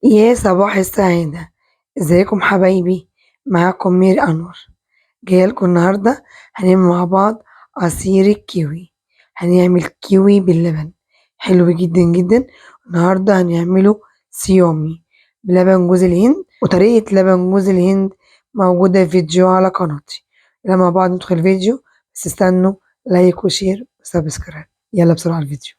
يا صباح السعادة، ازيكم حبايبي؟ معاكم ميري أنور. جايلكم النهاردة هنعمل مع بعض عصير الكيوي. هنعمل كيوي باللبن حلو جدا جدا. النهاردة هنعمله صيامي بلبن جوز الهند، وطريقة لبن جوز الهند موجودة في فيديو على قناتي. يلا مع بعض ندخل فيديو، بس استنوا like و share و subscribe. يلا بسرعة الفيديو.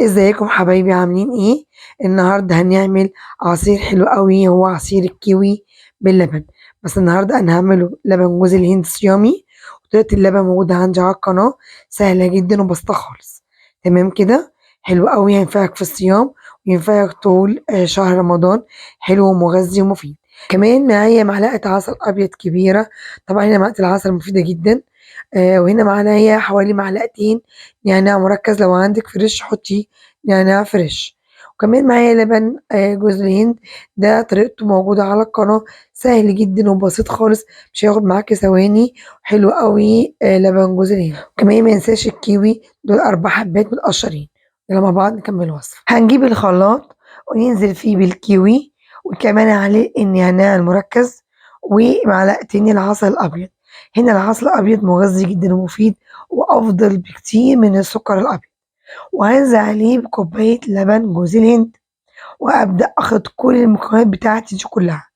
ازيكم حبايبي، عاملين ايه؟ النهارده هنعمل عصير حلو قوي، هو عصير الكيوي باللبن. بس النهارده انا هعمله لبن جوز الهند صيامي، وطريقه اللبن موجودة عندي على القناة، سهلة جدا وبسيطة خالص. تمام كده، حلو قوي، هينفعك في الصيام وينفعك طول شهر رمضان. حلو ومغذي ومفيد. كمان معايا معلقه عسل ابيض كبيرة، طبعا هنا معلقه العسل مفيدة جدا. وهنا معايا حوالي معلقتين نعناع مركز، لو عندك fresh حطي نعناع fresh. وكمان معايا لبن جوز الهند، ده طريقته موجودة على القناة، سهل جدا وبسيط خالص، مش هياخد معاكي ثواني، حلو قوي. لبن جوز الهند. وكمان ما ننساش الكيوي، دول 4 حبات متقشرين. يلا مع بعض نكمل الوصفة. هنجيب الخلاط وننزل فيه بالكيوي، وكمان عليه النعناع المركز ومعلقتين العسل الأبيض. هنا العسل الأبيض مغذي جدا ومفيد وأفضل بكتير من السكر الأبيض. وهنزل عليه بكوباية لبن جوز الهند، وأبدأ أخلط كل المكونات بتاعتي دي كلها،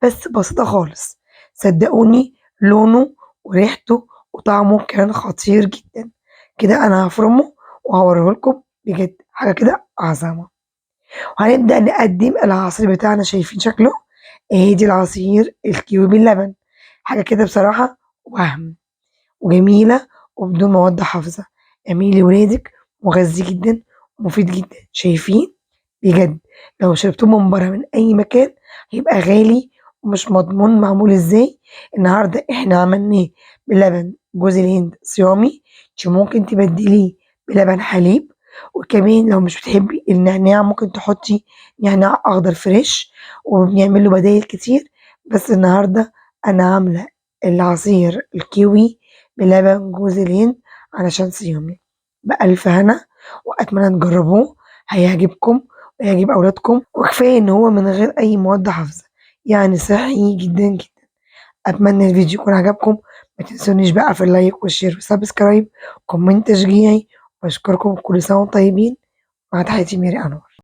بس بسيطة خالص. صدقوني لونه وريحته وطعمه كان خطير جدا. كده أنا هفرمه وهوريه لكم، بجد حاجة كده عظمة. وهنبدأ نقدم العصير بتاعنا، شايفين شكله؟ ادي العصير الكيوي باللبن، حاجة كده بصراحة وهم وجميلة وبدون مواد حافظة. اعملي لولادك، مغذي جدا ومفيد جدا. شايفين؟ بجد لو شربتوه من بره من اي مكان هيبقى غالي ومش مضمون معمول ازاي. النهارده احنا عملناه بلبن جوز الهند صيامي، انت ممكن تبدليه بلبن حليب. وكمان لو مش بتحبي النعناع ممكن تحطي نعناع اخضر fresh، وبنعمل له بدايل كتير. بس النهارده انا عامله العصير الكيوي بلبن جوز الهند علشان صيامي. بألف هنا، وأتمنى تجربوه، هيعجبكم ويعجب أولادكم. وكفاية إن هو من غير أي مواد حافظة، يعني صحي جدا جدا. أتمنى الفيديو يكون عجبكم، ما تنسونيش بقى في ال like وال share وال subscribe، comment تشجيعي. وأشكركم، كل سنة وانتم طيبين. مع تحياتي ميري أنور.